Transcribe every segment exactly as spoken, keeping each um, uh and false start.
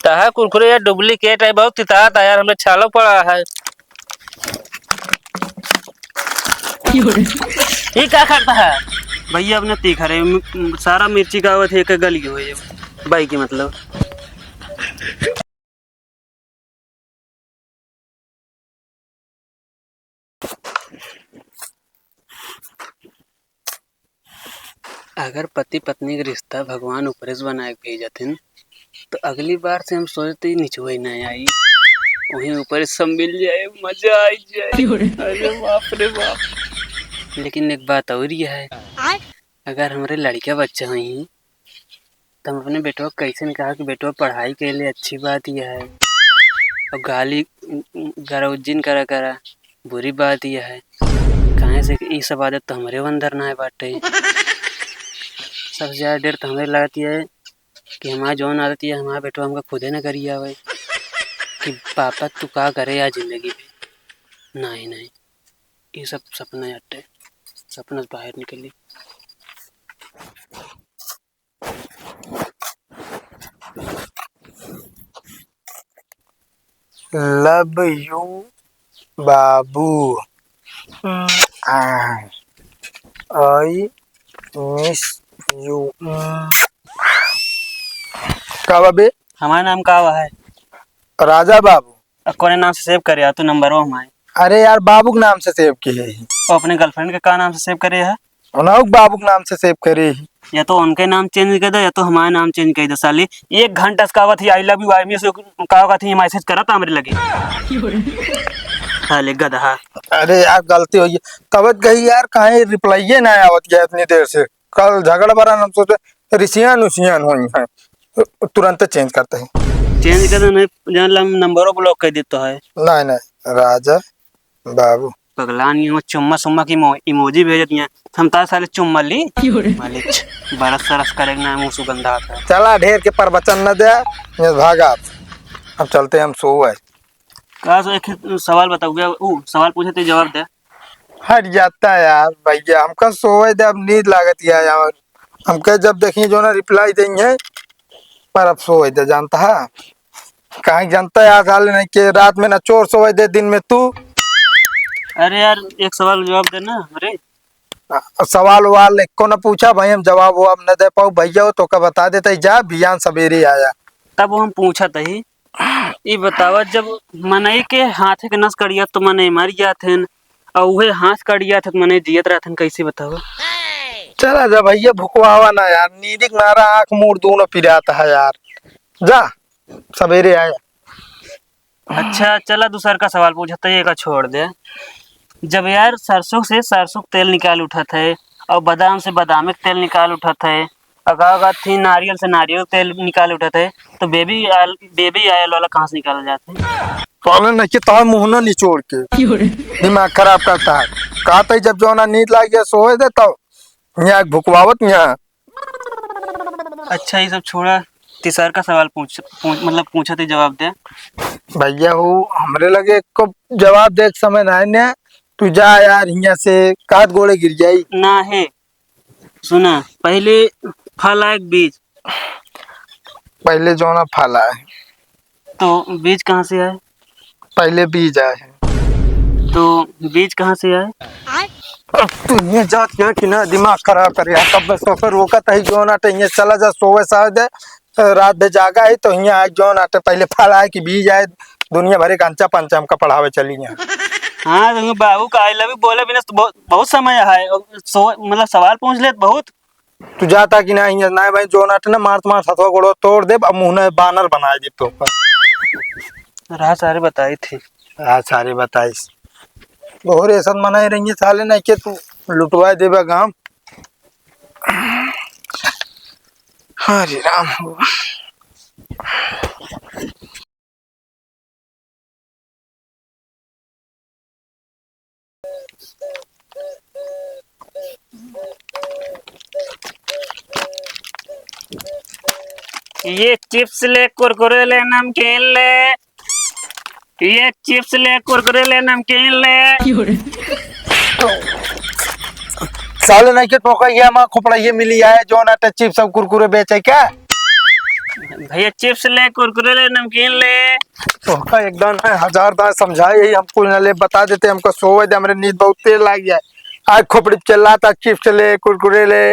तहा कुरकुरे यार duplicate है, बहुत तितात है यार, हमरे छालो पड़ा है। ये का करता है? भैया अपने तीखा रहे, म-, सारा मिर्ची का आवत है, एक गली हो ये बाई के मतलब। अगर पति पत्नी के रिश्ता भगवान ऊपरे से बनाए के भेजत हन, तो अगली बार से हम सोचते ही निचुए ना आई, वहीं ऊपर सब मिल जाए, मजा आ जाए। क्यों रे? अरे बाप रे बाप। लेकिन एक बात और ही है, आय? अगर हमरे लड़का बच्चा होई, तो हम अपने बेटवा के कैसे न कहा कि बेटवा पढ़ाई के लिए अच्छी बात यह है, और गाली गरौजिन करा करा बुरी बात यह है, काहे से कि ई सब आदत तो हमरे अंदर ना है बाटे। सबसे ज्यादा डर तो हमरे लागत यह है कि हमार जौन आदत यह हमार बेटवा हमका खुदे न करी आवे कि पापा तू का करे यार जिंदगी में। नहीं, नहीं, ये सब सपना हटे, सपना से बाहर निकली। Love you बाबू। I miss you। का बा बे? हमार नाम का बा है? राजा बाबू। अब कौने नाम से save करे है तू नंबरवा हमारे? अरे यार, बाबू के नाम से save किहे ही। और अपने girlfriend के का नाम से save करे है? उनहु के बाबू के नाम से save करे ही। या तो उनके नाम change कर दे, या तो हमारे नाम change कर दे। साली एक घंटा से कहत ही, "I love you, I miss you," कहत ही, message करत हमरे लगे। साले गधा। अरे यार, गलती होई है। तब कही यार, काहे reply ये ना आवत गया इतनी देर से? कल झगड़ा बरा, हम सोचे रिसियान उसियान होई है, तुरंत change करते हैं। Change कर दे, नहीं जान ला, नंबरो block कर देता है। नहीं, नहीं, राजा बाबू। पगला नहीं हो, चुम्मा सुम्मा की इमो-, emoji भेज दिया। हम तार साले चुम्मा ली। क्यों रे? मालिक, बरस सरस करे ना, मुंह सुगंधा आता है। चला, ढेर के प्रवचन न दे, ये भागा। अब चलते हम सोए। का सो एक सवाल बताओ, ऊ सवाल पूछे तो जवाब दे। हट जाता है यार भैया, हमका सोए दे, अब नींद लागत है यार। हमका जब देखिए जो ना reply देंगे, पर अब सोए दे, जानता है? काहे जानता है, आज हाल नहीं के रात में ना चोर सोए दे, दिन में तू। अरे यार, एक सवाल जवाब देना। अरे आ, सवाल वाल एको ना पूछा भाई, हम जवाब ववाब न दे पाऊ भैया, हो तो का बता देते, जा बिहान सवेरे आया। तब हम पूछत ही, ई बतावा, जब मनई के हाथ के नस कट जात तो मनई मर जात हन, और उहे हाथ कट जात है तो मनई जियत रहत हन, कैसे बतावा? चला जा भैया, भुकवावा ना यार, नींद के मारा आँख मूड़ दोनों पिरात है यार। जा, सवेरे आया। अच्छा, चला दूसर का सवाल पूछत है, ये का छोड़ दे। जब यार सरसों से सरसों के तेल निकाल उठत है और बादाम से बादाम के तेल निकाल उठत है, अगा अगा थी नारियल से नारियल तेल निकाल उठत है, तो baby oil, baby oil वाला कहाँ से निकाला जाता है? साले नहीं के तार मुँह ना निचोड़ के। क्यों रे? दिमाग खराब करता है। कहते ही जब जो ना नींद लाग गया सोए दे तो यहाँ भुकवावत यहाँ। अच्छा, ये सब छोड़ा, तीसर का सवाल पूछ, पूछ, मतलब पूछत ही जवाब दे। भैया हो, हमरे लगे एको जवाब दे के समय ना है ने। तू जा यार हियाँ से, कात गोड़े गिर जाई। ना है, सुना, पहले फल आए कि बीज? पहले जो ना फल आए। तो बीज कहाँ से आए? पहले बीज आए। तो बीज कहाँ से आए? अब तू ये जात क्या कि ना दिमाग खराब कर यार, तब बस तो फिर रोकत है जो ना तो ये चला जा सोवे सावे दे, रात भर जागा है तो यहाँ आए जो ना तो पहले फल आए कि बीज आए, दुनिया भरे का अंचा पंचा हमका पढ़ावे चली यहाँ। हाँ, तो बाबू का I love you बोले बिना तो बहुत, बहुत समय है, सो, मतलब सवाल पूछ ले बहुत। तू जाता कि ना हियाँ, ना भाई, जो नाटे ना मारत मारत हथवा गोड़वा तोड़ देब, अब मुँह ना बानर बनाए देब तो ऊपर। राह सारे बताई थी। राह सारे बताइस। बहुत ऐसा मनाए रहिए साले ना के तू लुटवाए देबा गाँव। हरे राम हो। ये chips ले, कुरकुरे ले, नमकीन ले। ये chips ले, कुरकुरे ले, नमकीन ले। साले नहीं के टोका ये हमार खोपड़ा ये मिली आए, जो ना ते chips और कुरकुरे बेचे क्या? भैया, chips ले, कुरकुरे ले, नमकीन ले। तोहका एक दान है, हजार दान समझाए, यही हमको ना ले, बता देते, हमको सोवे दे, हमरे नींद बहुत तेज लाग जाए। आज खोपड़ी पे चिल्लाता, chips ले, कुरकुरे ले।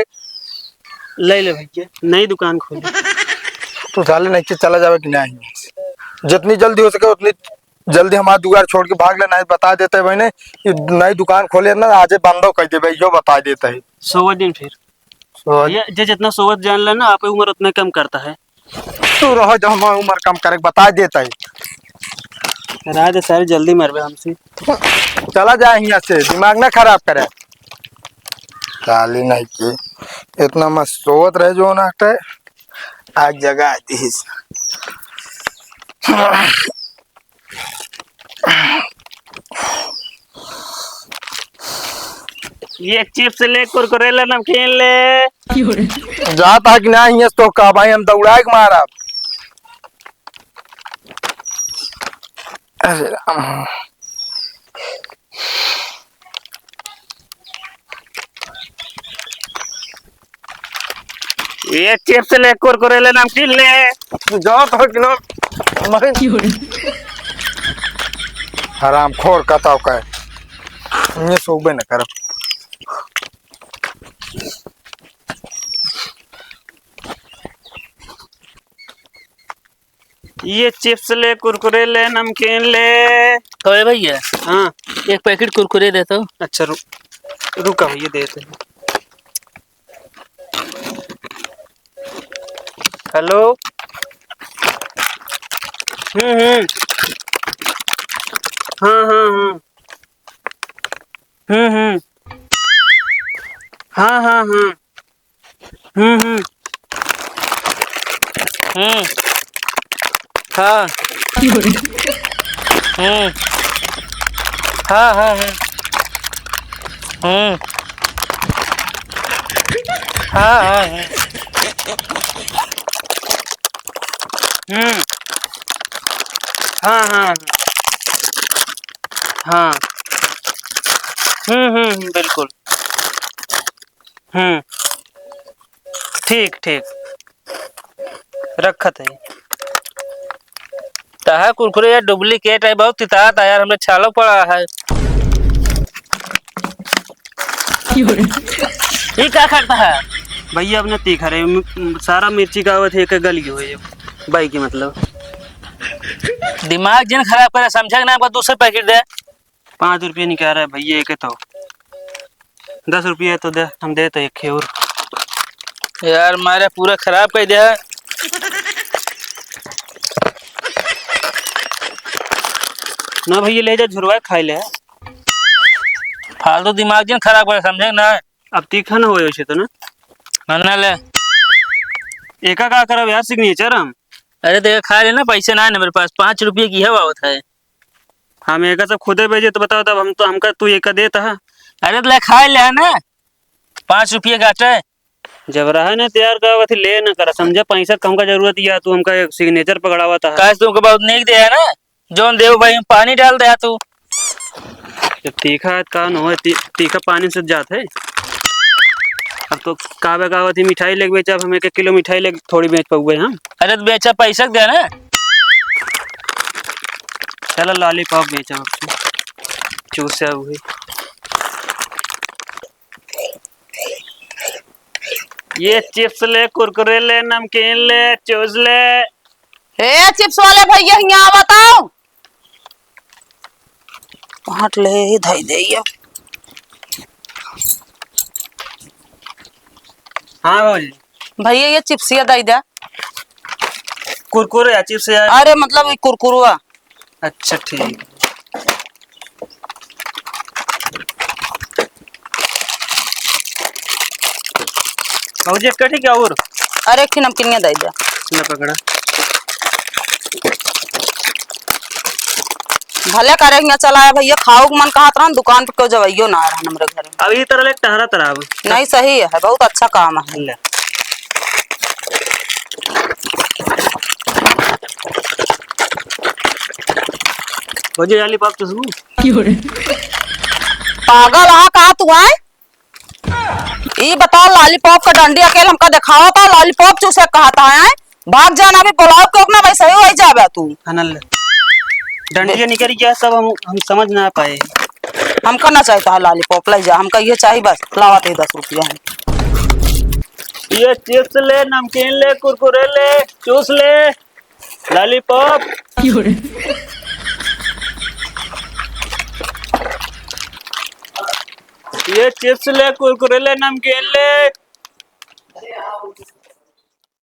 ले ले भैया, नई दुकान खोले। तू साले नहीं के चला जावे कि नहीं? जितनी जल्दी हो सके उतनी जल्दी हमारा दुआर छोड़ के भाग ले, नहीं बता देते भाई ने कि नई दुकान खोले ना, आजे बंदो कर देबे, यो बता देते है। सोवा दिन फिर। सोवा ये जे जितना सोवत जान ले ना, आप उम्र उतना कम करता है। तू रहो, जो हम उम्र कम करे, बता देता है। राज सारे जल्दी मरबे हमसे। चला जाए यहाँ से, दिमाग ना खराब करे। साली नहीं की, इतना मस्त सोवत रहे जो ना हटे, आग जगा दीस। ये chips ले, कुरकुरे ले, नमकीन ले। जाता है कि नहीं, ये तो का भाई, हम दौड़ा के मारा। अरे राम। ये chips ले, कुरकुरे ले, नमकीन ले। जाओ तो कि ना, मैं हरामखोर कताव का है। ये सोबे न करब। ये chips ले, कुरकुरे ले, नमकीन ले। ओए भैया, हाँ। एक packet कुरकुरे दे तो। अच्छा, रु-, रुका भैया, देते हैं। Hello। हम्म, हम्म। हाँ, हाँ, हाँ। हम्म, हम्म। हाँ, हाँ, हाँ। हम्म, हम्म। हम्म। हाँ। हम्म। हाँ, हाँ, हाँ। हम्म। हाँ, हाँ, हाँ। हम्म। हाँ, हाँ, हाँ। हाँ। हम्म, हम्म, हम्म, बिल्कुल। हम्म, ठीक, ठीक, रखत है। तहा कुरकुरे यार duplicate है, बहुत तितात है यार, हमरे छालो पड़ा है। ये का करता है? भैया, अपने तीखा रहे, म-, म-, सारा मिर्ची का आवत है, एक गल गयो है ये, बाई के मतलब। दिमाग जिन खराब करे, समझे कि ना, बस दूसरे packet दे। पाँच रुपये निकाल रहा है भैया, एक तो दस रुपये तो दे, हम दे तो एक और। यार, मारे पूरा खराब कर दिया। ना भैया, ले जा, झुरवा खाई ले। फालतू दिमाग जिन खराब करे, समझे ना? अब तीखा ना होए वैसे तो ना। ना, ना ले। एका का करब यार, signature हम। अरे, तो ये खा लेना, पैसे ना है ना मेरे पास, पाँच रुपये की है बाबत है। हम एका सब खुदे बेचे तो बताओ, तब हम तो, हमका तू एका देता है। अरे, तो ले खा ले ना, पाँच रुपये का आटा है। जब रहा ना तैयार का, वथी ले ना करा, समझा? पैसा के हमका जरूरत या, तू हमका एक signature पकड़ावा था। काश तुमको बहुत नीक दे है ना, जौन देव भाई हम पानी डाल दे तू। जब तीखा है, का न होए, ती-, तीखा पानी से जात है। अब तो का बे का होती, मिठाई लेके बेचा, अब हम एक एक किलो मिठाई लेके थोड़ी बेच पाउबे हम। अरे तो बेचा, पैसा दे ना। चलो lollipop बेचा, अब चूसे हुए। ये chips ले, कुरकुरे ले, नमकीन ले, चूस ले। ए, chips वाले भैया, हियाँ आवत हो। हट ले, ही धई दे ये। हाँ भौजी। भैया, ये चिप्सिया दई दे। कुरकुरे या चिप्स या? अरे, मतलब, ये कुरकुरवा। अच्छा, ठीक। भौजी, एक कटी क्या और? अरे, एक ठे नमकीनिया दे दे। ले पकड़ा। भले करे हियाँ चला आया भैया, खाऊ के मन कहत रहन, दुकान पे क्यों जवइयो ना रहन हमरे घरे। अब ई तरह ले टहरत रहब। नहीं, सही है, बहुत अच्छा काम है। ले। भौजी, lollipop चूसबू? पागल हा का तू, आय? ई बताओ, lollipop का डंडी अकेले हमका देखावा था, lollipop चूसे कहत है, आय? भाग जाना, अभी बुलाओ क्यों ना, वैसे ही हो जाबे तू। हाँ, ले। डंडिया निकल गया सब, हम, हम समझ ना पाए। हमका ना चाहिए तोहार लॉलीपॉप, ले जा, हमका ये चाहिए बस, लावा ते दस रुपया हम। ये चिप्स ले, नमकीन ले, कुरकुरे ले, चूस ले, लॉलीपॉप। ये चिप्स ले, कुरकुरे ले, नमकीन ले,